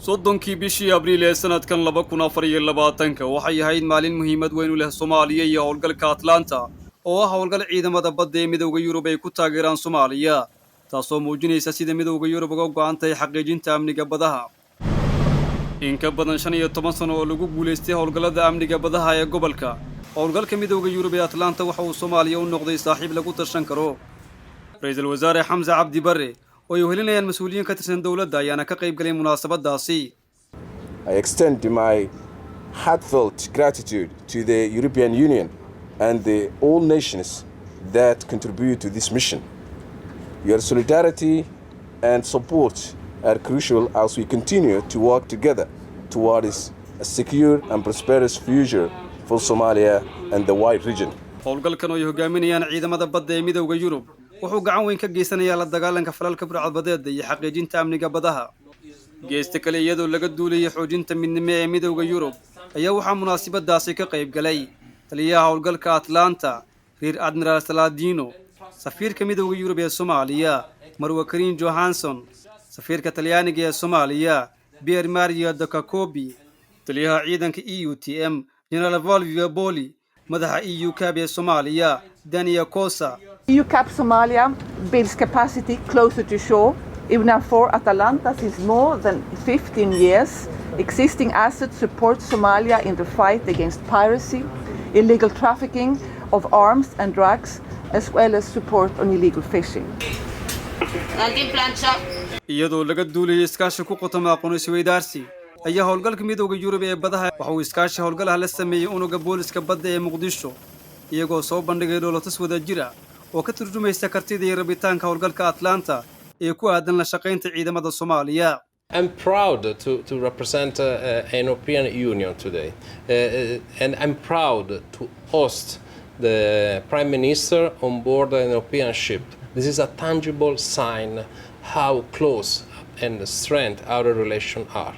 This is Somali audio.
30-kii bishii Abriil ee sanadkan 2024-ka waxay ahayd maalin muhiimad weyn u leh Soomaaliya iyo howlgalka Atlanta, oo ah howlgal ciidamada badda ee Midowda Yurub ay ku taageeraan Soomaaliya, taasoo muujinaysa sida Midowda Yurub uga go'an tahay xaqiijinta amniga badaha. In ka badan 15 sano oo lagu guulaystay howlgallada amniga badaha ee gobolka, howlgalka Midowda Yurub ee Atlanta waxa uu Soomaaliya u noqday saaxiib lagu tashan karo. Ra-iisul Wasaare Xamse Cabdi Barre oo ay wehelinayaan mas-uuliyiin ka tirsan dowladda ayaana ka qayb galay munaasabadaasi. I extend my heartfelt gratitude to the European Union and the all nations that contribute to this mission. Your solidarity and support are crucial as we continue to work together towards a secure and prosperous future for Somalia and the wide region. Howlgalkan oo ay hogaaminayaan ciidamada badda ee Midowda Yurub wuxuu gacan weyn ka geysanayaa la dagaalanka falalka burcadbadeeda iyo xaqiijinta amniga badaha. Geesta kale, iyadoo laga duulayay xoojinta midnimo ee Midowda Yurub, ayaa waxaa munaasabadaasi ka qayb galay taliyaha howlgalka Atlanta, Rear Admiral Saladino, safiirka Midowda Yurub ee Soomaaliya, Marwa Karin Johanson, safiirka Talyaaniga ee Soomaaliya, Pier Mario Dejacobi, taliyaha ciidanka EUTM, General Fulvio Poli, madaxa EUCAP ee Soomaaliya, Dania Cosa. EUCAP Somalia builds capacity closer to shore. EUNAVFOR Atalanta since more than 15 years. Existing assets support Somalia in the fight against piracy, illegal trafficking of arms and drugs, as well as support on illegal fishing. Iyadoo laga duulayay iskaashi ku qotoma aqoon isweydaarsi, ayaa howlgalka Midowda Yurub ee badaha waxa uu iskaashi howlgalaha la sameeyey unuga booliska badda ee Muqdisho, iyagoo soo bandhigay dhoolatus wadajir ah oo ka turjumaysa kartida iyo rabitaanka howlgalka Atlanta ee ku aadan la shaqaynta ciidamada Soomaaliya. I'm proud to represent an European Union today. And I'm proud to host the Prime Minister on board an European ship. This is a tangible sign how close and strength our relations are.